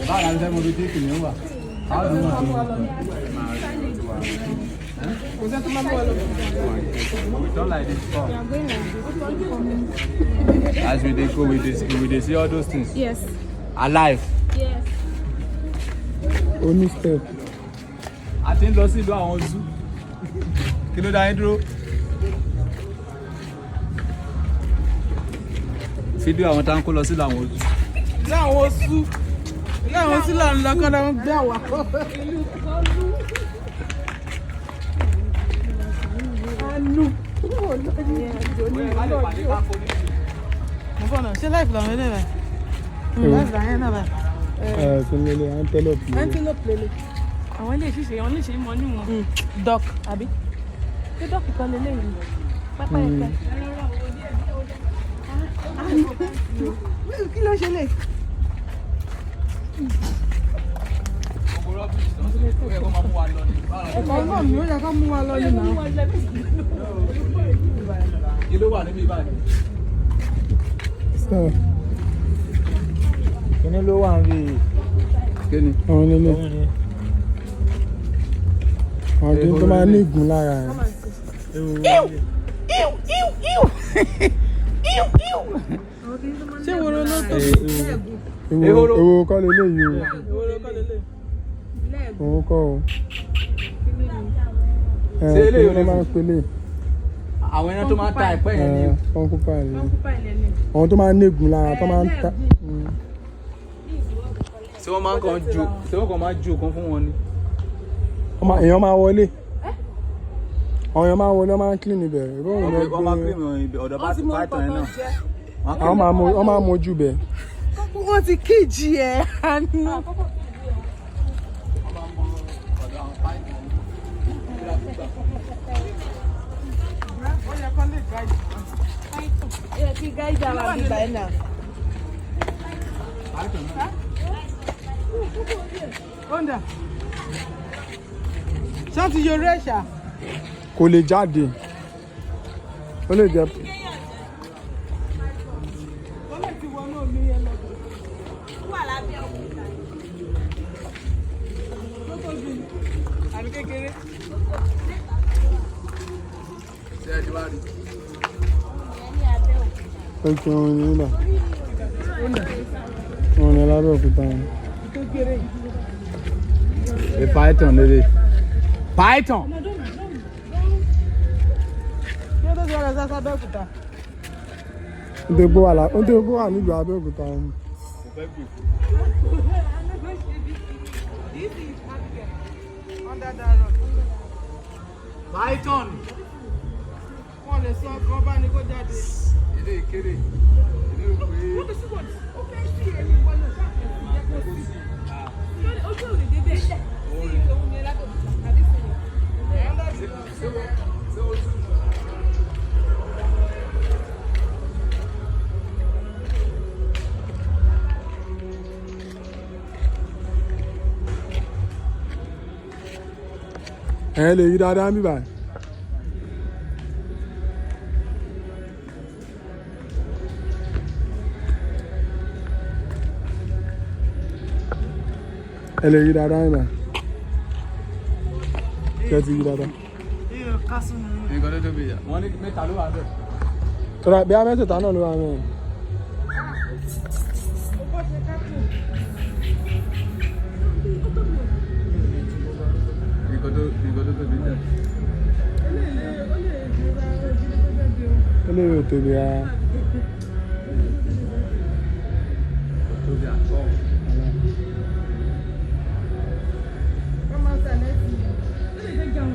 Báwo la ṣe mọ ibi tí kìnìún wà? Báwo ni wọ́n ti mọ̀? Kò sẹ́ni tó máa mú wa lọ. We don like this before. As we dey go, we dey see all those things. Yes. Alive. Yes. Oní step. A ti ń lọ sí ìlú àwọn zoo. Kí ló dá yín dúró? Fídíò àwọn tá ń kó lọ sí ìlú àwọn zoo. Ilé àwọn oṣù. Ilé àwọn oṣù là ń lọ kọ́dọ̀ ń gbé àwa. Àánú. Mo fọ̀nà ṣé láìpẹ́ làwọn eléyìí báyìí? Láìpẹ́ làwọn yẹn náà báyìí. Ẹ kí ni lè antelope ni. Antelope lele. Àwọn ilé ìṣiṣẹ́ àwọn ilé ìṣe mọ níwọ̀n. Duck àbí? Ṣé dọ́ọ̀kì kan lélẹ́yìn? Pápá ẹ̀ka. Kí ló ṣe lè? Ẹ̀kọ́ náà ni ó yẹ ká mú wa lọ nínú. Kí ló wà níbí báyìí? Step. Kíní ló wà ń rí? Kí ni? Àwọn nílé. Òun ni. Àwọn kìíní tó máa ní ìgún lára rẹ̀. Ṣé woro ló tóbi? Ehoro ehoro kọ́ leléyìí o. Woro kọ́ lélẹ̀. Òun kọ́ o. Ẹ Ṣé eléyìí kí ò ló lè máa ń fò? pelé? Àwọn ẹran tó máa ń ta ẹ̀pẹ́ yẹn ni. Ẹ concubine ni. Àwọn tó máa ń ní ìgún lára tó máa ń ta. Ṣé wọ́n máa ń kàn ju ṣé wọ́n kàn máa ń ju nǹkan fún wọn ni? Èèyàn máa wọlé. Àwọn èèyàn máa wọlé, wọ́n máa ń clean ibẹ̀. Ìbọn òun lọ Wọ́n máa gbé. clean ibẹ̀ ọ̀dọ̀ python yẹn náà. Àwọn máa mo wọ́n máa mojú bẹ̀. Wọ́n ti kíjì ẹ̀ àánú. Ó yẹ kán lè guide. Ẹ kí gáìdà wà Kí ló wà níbí náà? Onda. Ṣé wọ́n ti yọrí ẹ̀ṣà? Kò lè jáde. Ó lè jẹ́. Ó lè ti wọnú omi yẹn lọ. Tó tóbi ni, àbí kékeré? Ṣé ẹ ti wá rí? Ó kí òun ní nígbà. Òun ní lábẹ́ òkúta yẹn. Tó kéré yìí. A python lele. Python. Kí ló tó ti wá lọ sí Abẹ́òkúta? Nítorí pé ó wà nítorí pé ó wà nílùú Abẹ́òkúta yẹn. This is Abigail. Under that rock. Python. Wọ́n lè sọ ọkọ̀ bá ní kó jáde. Ilé ìkéré. Ilé ìpè. Wọ́n ti ṣùgbọ́n ó fẹ́ sí ẹni ìwọ náà ṣáà jẹ́ kó sí. Ojú ò lè débẹ̀. Sí òun ni lábẹ́ òkúta àbí fún mi. Ṣé o tún? Ẹ lè rí dáadáa níbí báyìí. Ẹ lè rí dáadáa níbí báyìí. Ṣé ẹ ti rí dáadáa? Ìrò kásùn ni. Nǹkan tó tóbi yà. Wọ́n ní mẹ́ta ló wà bẹ́ẹ̀. Tọ́lá bí a mẹ́tẹ̀ẹ̀ta náà ló wà mẹ́rin. Nǹkan tó tóbi jẹ́. Ó lè rí òtòbí rárá. Kò tóbi àtọ́. Wọ́n máa ń sàlẹ̀ sí i. Ó lè jẹ́ jẹun.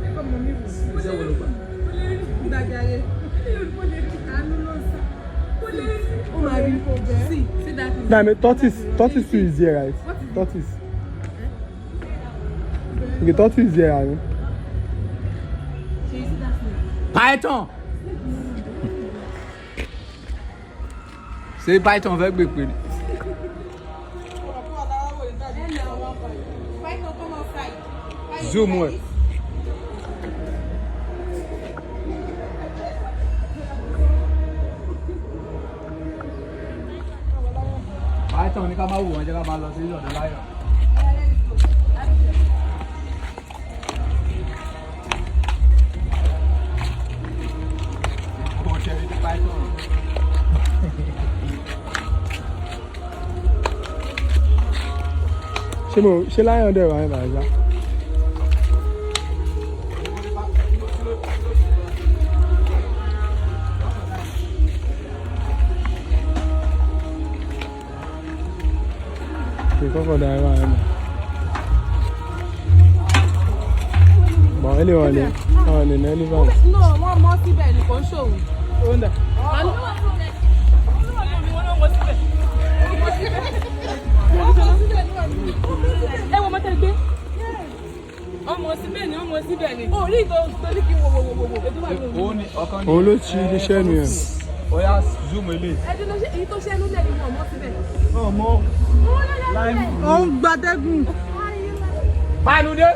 Ẹ̀kọ́ mọ̀ mi wò. Iṣẹ́ wo ló gbà? Gbàjáre. Ó máa rí kó bẹ́ẹ̀. See that thing. Nah, I mean, tortoise too is here, right? Tortoise. Okay, tortoise is here, right? Python. Ṣé python fẹ́ gbè pè ní? Python come outside. Zoom ẹ̀. Python ní ká má wò wọ́n, jẹ́ ká máa lọ sí ọ̀dọ̀ lion. Kò ṣe ní python. Ṣé mo ṣé lion dẹ̀ wà ní bàjá? Kì í kọ́kọ́ da ẹwà ẹ̀ mọ̀. Bọ̀ ẹ lè wọ̀n lè wọ̀n lè ní elephant. No, wọ́n mọ́ síbẹ̀ ni kò ń ṣòwò. Ó ń dà. Ẹ wo mọ́tẹ́ gbé. Ọmọ síbẹ̀ ni, ọmọ síbẹ̀ ni. Orí ìtọ́ torí kí wo wo wo wo. Ètò wà lórí. Òun ni ọ̀kan ní. Òun ló ti iṣẹ́ nu yẹn. Ó yá, zoom ilé. Ẹni ló ṣe èyí tó ṣẹ́nu lẹ̀ ni wọ́n mọ́ síbẹ̀. Ọmọ Ó ń gbatẹ́gùn. Panude.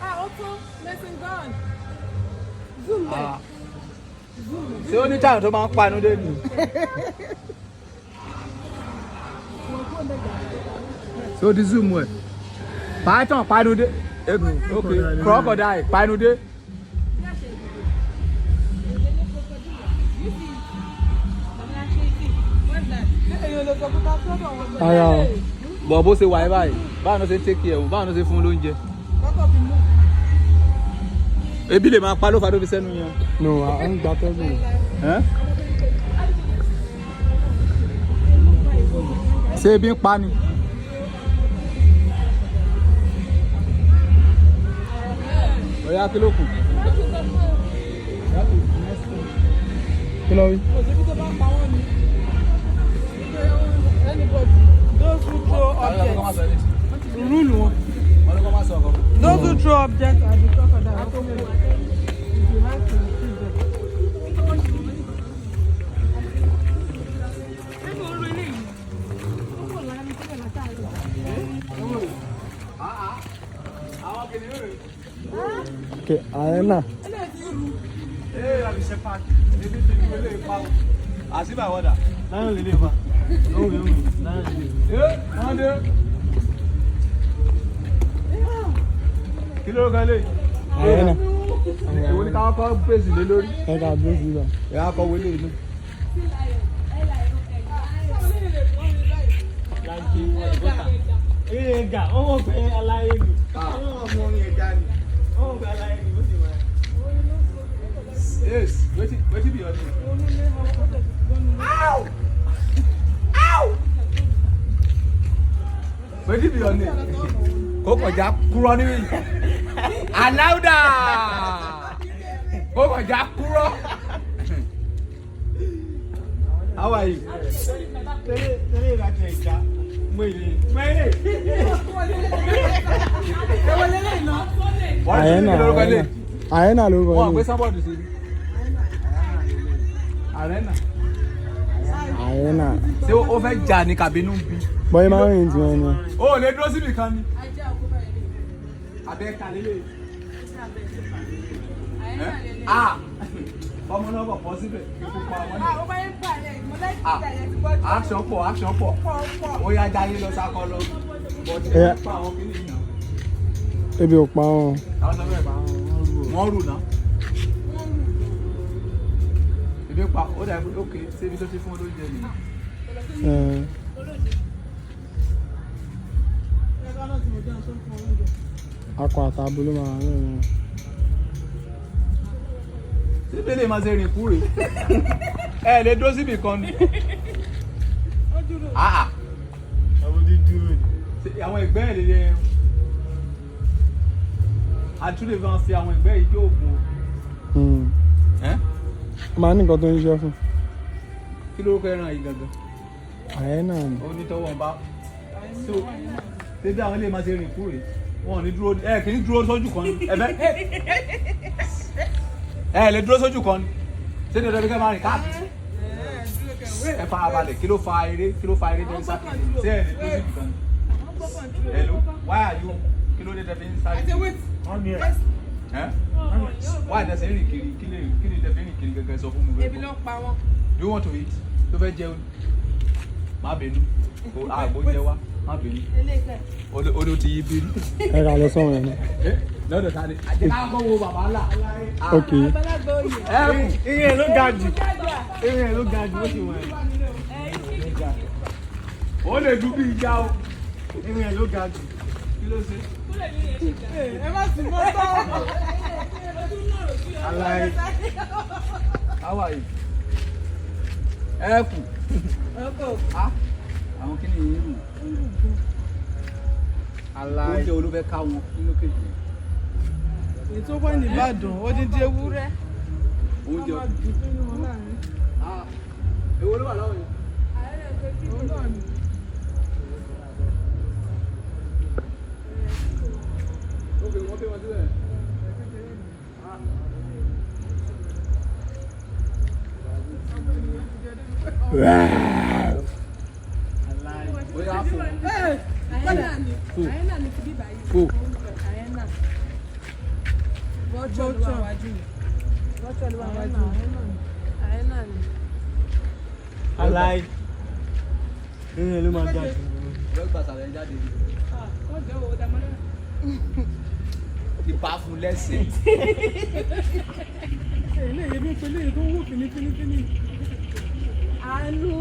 Ah, ó tó lesson gone. Zoom bẹ̀. Ṣé ó ní táwọn tó máa ń panude ni? Ṣé ó di zoom ẹ̀? Python panude. Ok, crocodile panude. Èèyàn lè sọ pé ká sọ́dọ̀ wọn. Ara o. Bọ̀ bó ṣe wà yìí báyìí, báwo ló ṣe ń take care o, báwo ló ṣe fún un lóúnjẹ? Kọ́kọ́ fi mú. Ebi lè máa pa ló fa tó fi sẹ́nu yẹn. No, à ń gbatẹ́gùn. Ẹ́n? Ṣé ebi ń pa ni? Ọ̀yá, kí ló kù? Kí ló wí? Kò síbi tó bá pa wọ́n ni. Anybody, those who throw objects, rule wọn. Those who throw objects at the crocodile, if you have to kill them. Okay, hyena. Àṣìbà wọ́dà. Lion lè lè fa. Òun yóò lion lè lè. Ẹ wọ́n dé. Kí ló kọ́ lé? Hyena. Èwo ni káwọn kọ́ bèsì lé lórí? Ẹ ká dúró sí ibà. Ẹ á kọ́ wọlé inú. Láti ẹ̀gọ́ta. Eré ẹ̀gà, wọ́n mọ̀ pé aláyé ni. Wọ́n mọ̀ mọ orin ẹ̀gà ni. Wọ́n mọ̀ pé aláyé ni bó ti wà. Yes, wetin be your name? Wetin be your name? Kó kọjá kúrọ́ níbí. Aláùdà! Kó kọjá kúrọ́. How are you? Tẹ́lẹ̀ tẹ́lẹ̀ ìbàjẹ́ ìjà. Mo ìlè. Mo ìlè. Wọ́n ti Hyena. kí lórúkọ ilé? Hyena lórúkọ Wọ́n gbé ilé. sábọ̀dù sí. Arena. Hyena. Ṣé ó fẹ́ jà ní kàbínú bí? Bọ́yá máa ń rìn tiwọn ni. O ò lè dúró síbì kan ni. Abẹ́ kàlélẹ̀. Ah! Ọmọ náà bọ̀ pọ̀ síbẹ̀. Ikú pa ọmọ náà. Ah, ó bá yẹn pa ẹ̀ mo láti ìgbà yẹn ti gbọ́ jù. Action pọ̀, action pọ̀. Pọ̀ pọ̀. Ó yá, jayé lọ sákọ lọ. Bọ̀dé Yeah. pa àwọn kìíní yìí náà. Ebi ò pa wọn. Àwọn sọ bẹ́ẹ̀ wọ́n rù náà. Ebi pa ó dà bí ókè ṣé ibi tó ti fún olóúnjẹ nìyí. Ẹ, Ẹ̀ka náà ti mọ̀ jẹun tó ń fún oúnjẹ. Akọ àtàbò ló máa wà nínú wọn. Ṣé bẹ́lẹ̀ máa ṣe rìn kúrè? Ẹ lè dúró síbì kan ni. Ó dúró. Ah ah. Àwọn ti dúró ni. Ṣé àwọn ẹgbẹ́ ẹ̀ lè lè àtúndì kan fi àwọn ẹgbẹ́ yìí jó oògùn o. Ẹ́ Ó máa ní nǹkan tó ń ṣiṣẹ́ fún. Kí lórúkọ ẹran yìí gangan? Hyena ni. Ó ní tọwọ́ ń bá. So ṣé bí àwọn ilé máa ṣe rìn kúrè? Wọn ò ní dúró, ẹ kì í dúró sójú kan ni. Ẹ fẹ́ ẹ lè dúró sójú kan ni. Ṣé dandan bí kẹ́ máa rìn káàkiri? Ẹ fara balẹ̀, kí ló fa eré, kí ló fa eré tẹ́ ń sá kiri? Ṣé ẹ lè dúró síbi kan ni? Hello, why are you, kí ló dé tẹ́ fi ń sáré? I say wait. Wọ́n ní ẹ̀. Ẹ́ why tẹ́ ṣe ń rìn kiri? Kí ni tẹ́ fi ń rìn kiri gangan, sọ fún mi? Ebi ló ń pa wọ́n. Do you want to eat? Tó fẹ́ jẹun. Má bínú. O àgbo jẹ wá. Má bínú. Ó ló ti yí bínú. Ẹ kà lọ sọ́run yẹn náà. Lọ́dọ̀ ta ni? Àti ká kọ́ wo bàbá ńlá. Ok. Ẹ kù. Irin ẹ̀ ló ga jù. Irin ẹ̀ ló ga jù ó sì wọ̀n ẹ̀. Ó lè dún bí ìjà o. Irin ẹ̀ ló ga jù. Kí ló ṣe? Ẹ má sì mọ́ tọ́. Aláì. How are you? Ẹ kù. Ah, àwọn kí ni yìí rù? Aláì. Oúnjẹ olúfẹ́ ká wọn nínú kejì. Èyí tó wà ní Ìbàdàn, odindi ewúrẹ́. Oúnjẹ. Wọ́n máa jù sínú wọn láàrin. Ah, èwo ló wà lọ́wọ́ yìí? Òun náà ni. Ó fi wọ́n fi wọn síbẹ̀. Ó yá fò. Fò. Fò. Aláì. Irin ẹ̀ ló máa ga jù. Fẹ́ gbà sàlẹ̀ jáde. Ti bá fún lẹ́sẹ̀. Eléyìí bí pé eléyìí tó ń wò fínífínífíní. Àánú.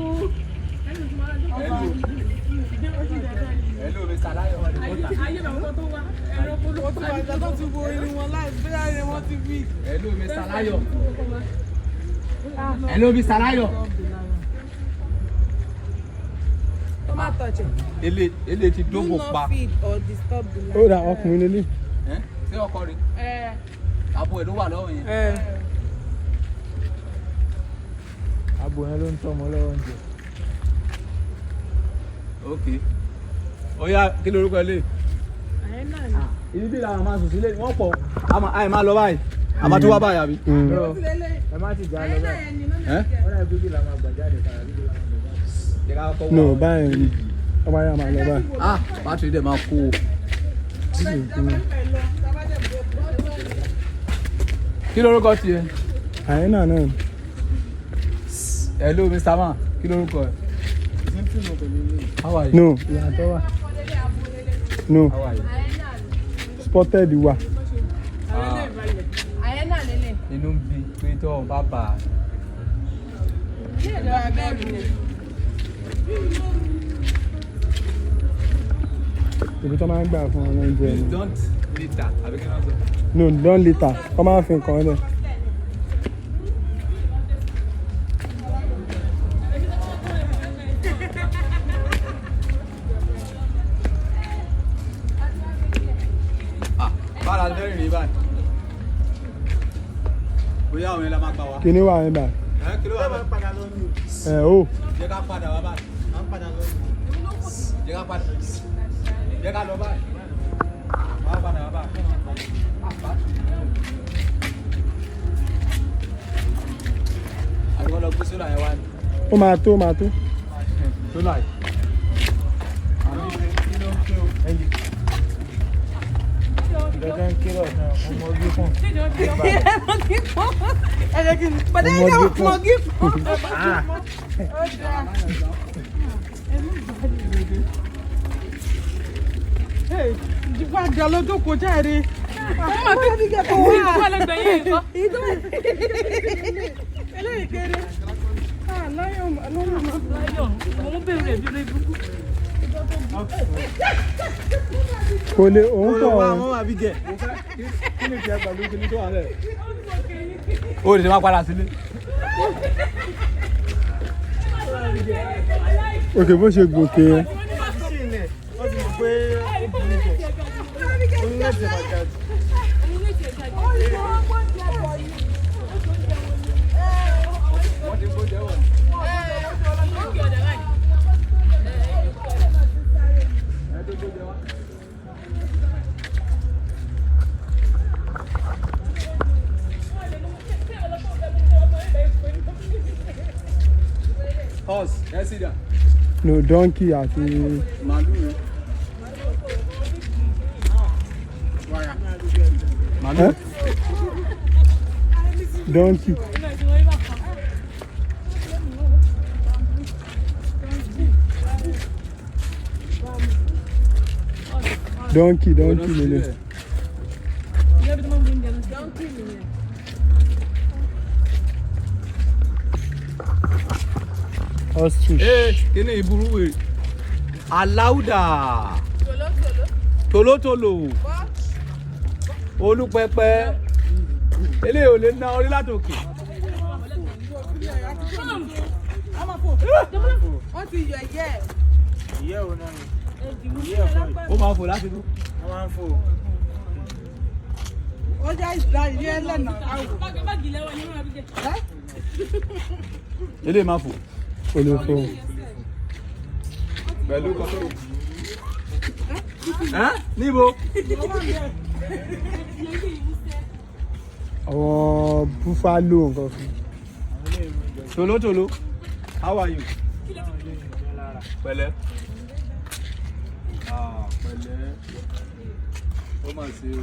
Hello. Hello, Mr. Layo. Ayé bàbá tó wá. Ẹranko ló Ó tún wà ìjà tó ti wo irin wọn láì bóyá irin wọn ti wí. Hello, Mr. Layo. Hello, Mr. Layo. Tó má tọ̀jẹ̀. Ele ele ti Do dógò not pa. feed or disturb the Ó lion. dà ọkùnrin lélẹ̀. Ẹ́ ṣé ọkọ rẹ̀? Àbò ẹ̀ ló wà lọ́wọ́ yẹn. Abo yẹn ló ń tọ́ ọmọ lọ́wọ́ oúnjẹ. Ok. Ó yá kí lorúkọ ilé? Ibi bí làwọn máa sùn sílé wọ́n pọ̀. Àì máa lọ báyìí. A máa tún wá báyìí àbí? Ẹ má ti já lọ báyìí. Ẹ́ Wọ́n dàbí bíbí la máa gbà jáde padà bíbí la máa gbà jáde. jẹ́ ká kọ́kọ́ No, wọ àwọn báyìí ni. méjì. Ọba yà máa lọ báyìí. Ah, bátìrì dẹ̀ máa kú o. Kí lorúkọ tiẹ̀? Àyínà náà. Hello, Mr. Man. Kí lorúkọ ẹ? How are you? No, ìyàtọ̀ wà. No, How are you? spotted wà. Ah, inú ń bí pé tó o bá bà á. Ibi tó máa ń gbà fún ọ lóúnjẹ Please ni. don't litter. Àbí kí ni wọ́n sọ? No, don't litter. Wọ́n máa ń fi nǹkan lẹ̀. Ah, bára lẹ́rìn rí báyìí. Bóyá àwọn yẹn la máa gbà wá. Kíní wà níbà. Ẹ kí ló wà bẹ́ẹ̀? Ẹ o. Jẹ́ ká padà wá báyìí. Jẹ́ ká padà. Jẹ́ ká lọ báyìí. Wá padà wá báyìí. Ah, bátìrì yẹn. Àbí wọ́n lọ gbé sólà yẹn wá ni. Ó máa tó, ó máa tó. Sólà yìí. Àmì kí ló ń pè ó? Ìjọba ń kéré ọ̀sán ọmọ ojú fún. Ẹ jẹ́ kí n bọ̀dé Ọmọ yóò gífọ̀. mọ gífọ̀. Ìjìbá lójú kò jáde. Ọmọ tó ti gẹ̀ tó wà lẹ́gbẹ̀ẹ́ yìí nǹkan. Eléyìí kéré. Ah, láyọ̀ lọ́yọ̀ máa. Láyọ̀, mo mú bèrè bí lórí burúkú. Kò lè òun pọ̀ Wá o. wọ́n wà bí jẹ. Kí ni tiẹ̀ pẹ̀lú kí ni tó wà lẹ̀? Ó lè máa padà sílé. Òkè bó ṣe gòkè yẹn. Sí ilẹ̀, wọ́n ti mọ̀ pé ó burú jẹ. Ó ní láti máa ga jù. Wọ́n ti kó jẹ́ wọ̀. Ẹ tó kó jẹ wá. Horse, ẹ sì dà. No, donkey àti Màlúù yẹn. Màlúù. Ẹ́? Donkey. Donkey, donkey lélẹ̀. Ìyá bí tó máa ń bu oúnjẹ lọ sí. Donkey nìyẹn. Ostrich. Ee, kíní ìburú wèrè. Aláùdà. Tòlótòló. Olúpẹpẹ. Eléyìí ò lè ná orí látòkè. Wọ́n ti yọ ẹ̀yẹ́ ẹ̀. Ìyẹ́ wo náà ni? Ìyẹ́ ẹ̀fọ́ yìí. Ó máa fò láti inú. Wọ́n máa ń fò. Ó jẹ́ ìdá ìyẹ́ ẹlẹ́nà àwò. Báàgì lẹ́wọ̀ ni wọ́n máa fi jẹ. Eléyìí máa fò. Kò lè fò. Pẹ̀lú kọ́tọ́. Ẹ́ níbo? Àwọn buffalo nǹkan fún. Tòlótòló. How are you? Pẹ̀lẹ́. Ah, pẹ̀lẹ́. Ó mà ṣe o.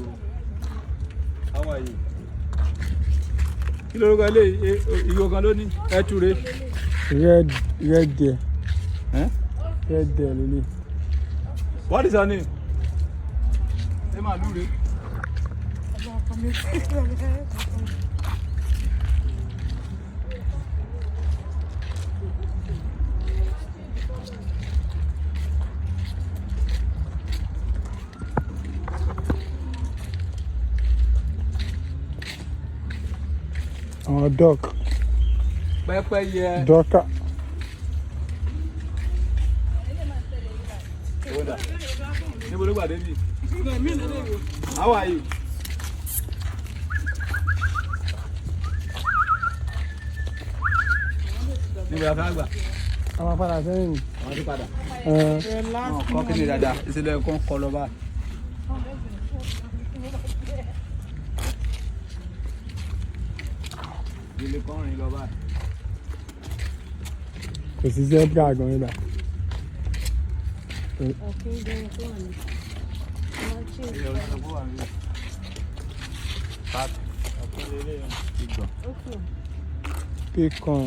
How are you? Kí lorúkọ eléyìí? Ìgò kan ló ní. Ẹ túre. Red, red deer. Eh? Red deer lélẹ̀. What is your name? Ṣé màálù rè? Àwọn duck. Pẹ́pẹ́yẹ. Dọ́kà. Ó dà. Níbo ló gbà débi? How are you? Níbo la fẹ́ gbà? Àwọn padà sẹ́yìn. Àwọn tó padà. Ẹ Wọn kọ́ kí ni dáadáa? Ìṣẹ̀lẹ̀ kan kọ lọ báyìí. Ilé kan rìn lọ báyìí. kò sí zebra gan níbà. Ilé oníṣòwò kó wà níbí. Park. Ìgbọ̀n. Pecon.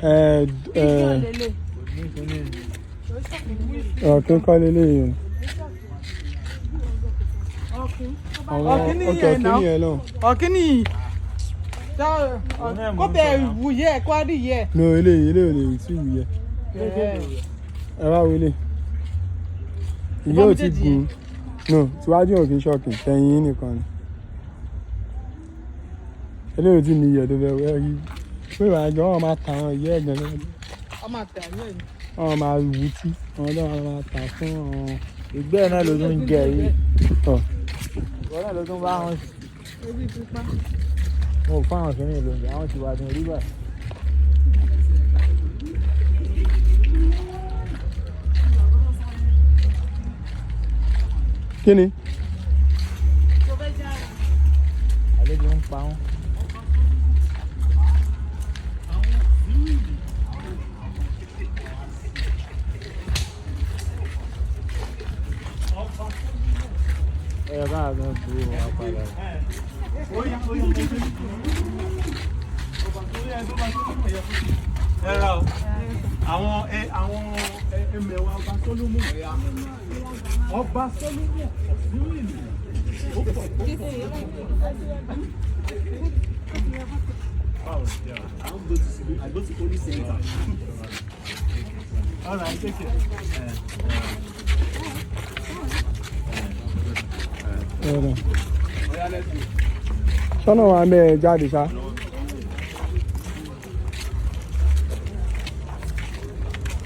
Ẹ ẹ ọ̀kín kọ́ lélẹ̀ yìí o. Àwọn Ọ̀kín nìyẹn ọkọ̀ ọ̀kín náà. nìyẹn náà. Ọ̀kíní kó bẹ̀ wù yẹ kó á rí yẹ. No, eléyìí eléyìí ò lè tí wù yẹ. Ẹ wá wọlé. Ìyá ò ti gùn. No, tíwájú ò kí ń ṣọ̀kìn, tẹ̀yìn nìkan ni. Eléyìí ò tí ní iyẹ̀ tó fẹ́ wẹ́ rí. Pé ìwà àjọ wọn máa ta àwọn ìyá ẹ̀gàn náà. Ọmọ àtẹ̀yìn ẹ̀. Wọ́n máa wù tí. Àwọn náà máa tà fún àwọn. Ìgbẹ́ ẹ̀ náà ló tún ń jẹ yìí. Ọ̀ Ìwọ náà ló tún bá wọn. Ebi pípa. Wọn ò fún àwọn kìnìún lóúnjẹ, àwọn ti wà ní orí báyìí. kí ni? Àlejò ń pa wọ́n. Ẹyọ káà gan bu wa padà. Ẹ ra o. Àwọn ẹ àwọn ẹmẹ̀wà ọba Solomon. Ọba Solomon ọ̀sìn ìlú. Ó pọ̀ ó pọ̀. I go to police center. All right, take care. Ọ̀rọ̀. Oya, let's go. Sọ́nà wa mẹ́ ẹ jáde ṣá.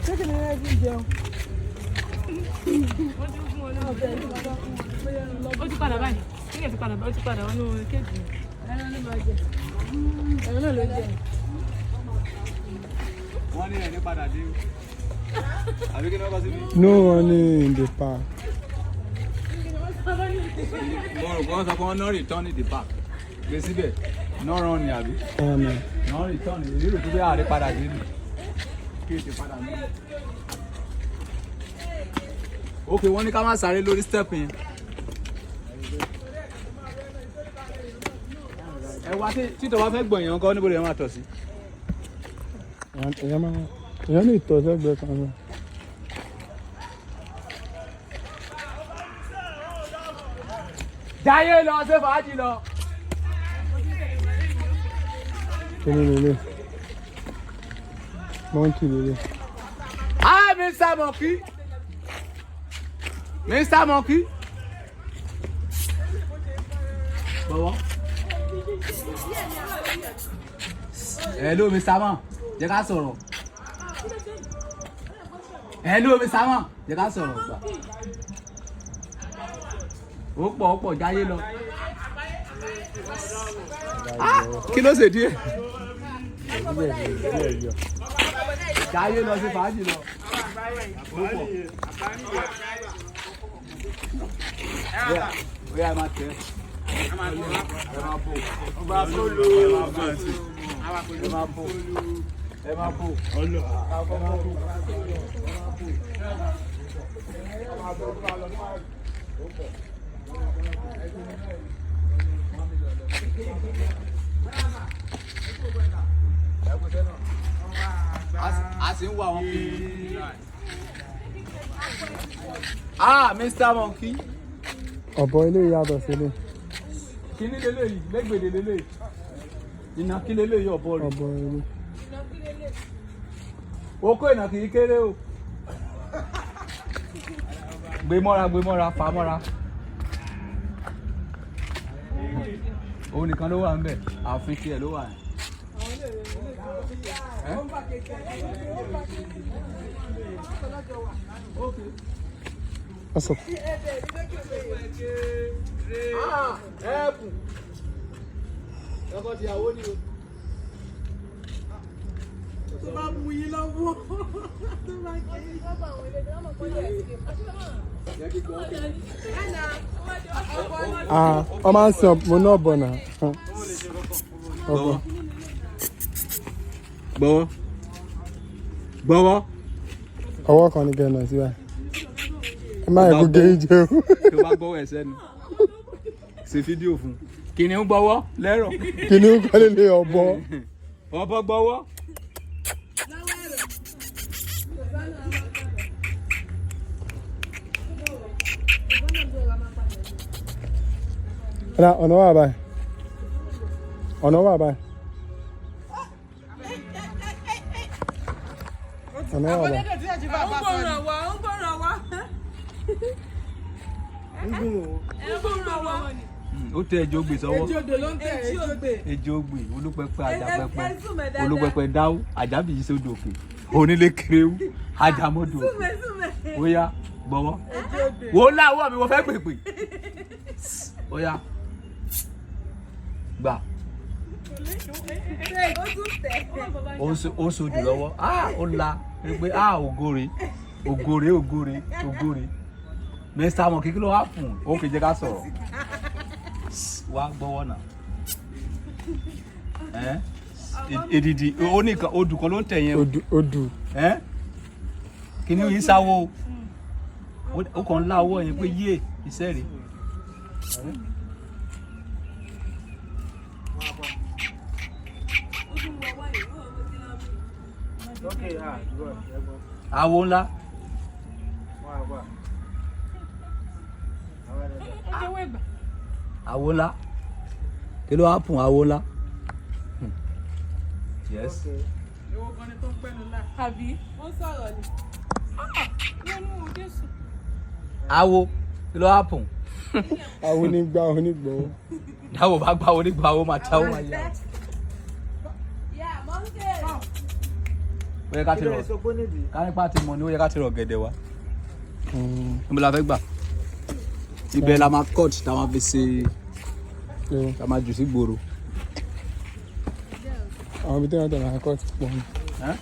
Ṣé kìnìún rẹ̀ ti jẹun? Ó ti padà báyìí. Kí ni ẹ ti padà báyìí? Ó ti padà wọnú kéèjì. Ẹran ló máa jẹ. Ẹran náà ló jẹ. Wọ́n ní ẹni padà dé o. Àbí kí ni wọ́n kọ síbi? No one in the park. Mo rò pé wọ́n sọ pé wọ́n no return in the park. Gbé síbẹ̀, no run ni àbí? Ọ̀nà. No return ni, èyí rò pé ààrẹ padà dé ni. Kí èsì padà ní. Ok, wọ́n ní ká má sáré lórí step yẹn. Ẹ wá tí títọ́ bá fẹ́ gbọ̀nyàn kọ́ níbo lè máa tọ̀ sí. Èèyàn máa èèyàn lè tọ̀ sẹ́gbẹ̀ẹ́ kan náà. Jayé lọ ṣe fàájì lọ. Kíní lélẹ̀? Monkey lélẹ̀. Hi, Mr. Monkey. Mr. Monkey. Bọ̀wọ̀. Hello, Mr. Man. Jẹ́ ká sọ̀rọ̀. Hello, Mr. Man. Jẹ́ ká sọ̀rọ̀ gbà. Ó pọ̀ jáyé lọ. Ah, kí ló ṣe díẹ̀? Díẹ̀ yọ. Jáyé lọ sí fàájì lọ. Ó pọ̀. Ó yá, ẹ máa tẹ̀. Ẹ máa bò. Ẹ máa bò. Ẹ máa bò. Ẹ máa bò. Ẹ máa bò. A sì ń wo àwọn kìnìún. Ah, Mr. Monkey. Ọ̀bọ ilé yàtọ̀ sílé. Kíní leléyìí, lẹ́gbẹ̀dẹ̀ leléyìí. Ìnàkí leléyìí, ọ̀bọ rẹ̀. Ọ̀bọ ilé. Oko ìnàkí yìí kéré o. Gbé mọ́ra, gbé mọ́ra, fà mọ́ra. Òun nìkan ló wà ń bẹ̀, ààfin tiẹ̀ ló wà. Ẹ́? What's up? Ah, ẹ̀bùn. Ọkọ tìyàwó ni o. Tó bá mú yín lọ́wọ́ tó bá kí. Jẹ́ kí gbọ́. Ah, ọ máa ń sin mo náà bọ̀ náà. Ọ̀bọ. Gbọ́wọ́. Gbọ́wọ́. Ọwọ́ kan ní kẹ́nà síbẹ̀. Ẹ má yẹ kó gé yín jẹ o. Tó bá gbọ́wọ́ ẹ̀ sẹ́nu. Ṣe fídíò fún. Kìnìún gbọ́wọ́ lẹ́rọ̀. Kìnìún kọ́ lélẹ̀ ọ̀bọ. Ọ̀bọ gbọ́wọ́. Ọ̀nà ọ̀nà wà báyìí. Ọ̀nà wà báyìí. Ọ̀nà wà báyìí. Ó ń gbọ́ràn wá, ó ń gbọ́ràn wá. Ń gbọ́ràn wá. Ó tẹ ejò gbè sọ́wọ́. Ejò odò ló ń tẹ̀, ejò odò. Ejò gbè olúpẹpẹ àjàpẹpẹ Ẹ súnmẹ̀ dáadáa. olúpẹpẹ dáwó àjàbíyí sódò òkè onílé kéréwú àjàmọdò òkè. Súnmẹ̀ súnmẹ̀. Ó yá, gbọ́wọ́. Wò ó láwọ́ mi, mo fẹ́ pèpè. Ó yá, gbà. Ó tún tẹ̀. Ó ń sojù lọ́wọ́. Ah, ó la rí pé ah, ògòrè ògòrè ògòrè ògòrè. Mr. Monkey, kí ló wá fún un? Ó fi jẹ́ ká sọ̀rọ̀. Wá gbọ́wọ́ náà. Ẹ́ èdìdì ó ní nǹkan odù kan ló ń tẹ̀ yẹn o. Odù odù. Ẹ́ kìnìún yìí sáwó o. Ó kàn ń lá ọwọ́ yẹn pé yé iṣẹ́ rèé. Okay, ah, good. Awo ńlá. Wá wá. Awo ńlá, kí ló wá fún awo ńlá? Yes. Èwo gan ni tó ń gbẹ́nu lá? Àbí? Ó ń sọ̀rọ̀ ni. Wọ́n mú Jésù. Awo, kí ló wá fún? Àwọn onígbà onígbọ̀wọ́. Dáwọ bá gbà onígbà wo máa táwọn máa yá. Yeah, monkey. Ó yẹ ká ti rọ ká nípa ti mọ̀ ní ó yẹ ká ti rọ gẹ̀dẹ̀ wa. Níbo la fẹ́ gbà? Ibẹ̀ la máa cut tá a máa fi ṣe tá a máa jù sí gbòòrò. Àwọn ibi tí wọ́n tẹ̀ máa cut pọ̀ ni. Ẹ́?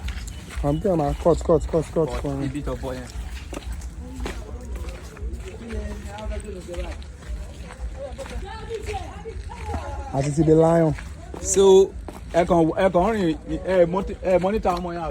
Àwọn ibi tí wọ́n máa cut cut cut cut pọ̀ ni. Ibi tó bọ yẹn. Àti ti di lion. So ẹ kàn rìn ẹ mọ́nítà ọmọ yẹn.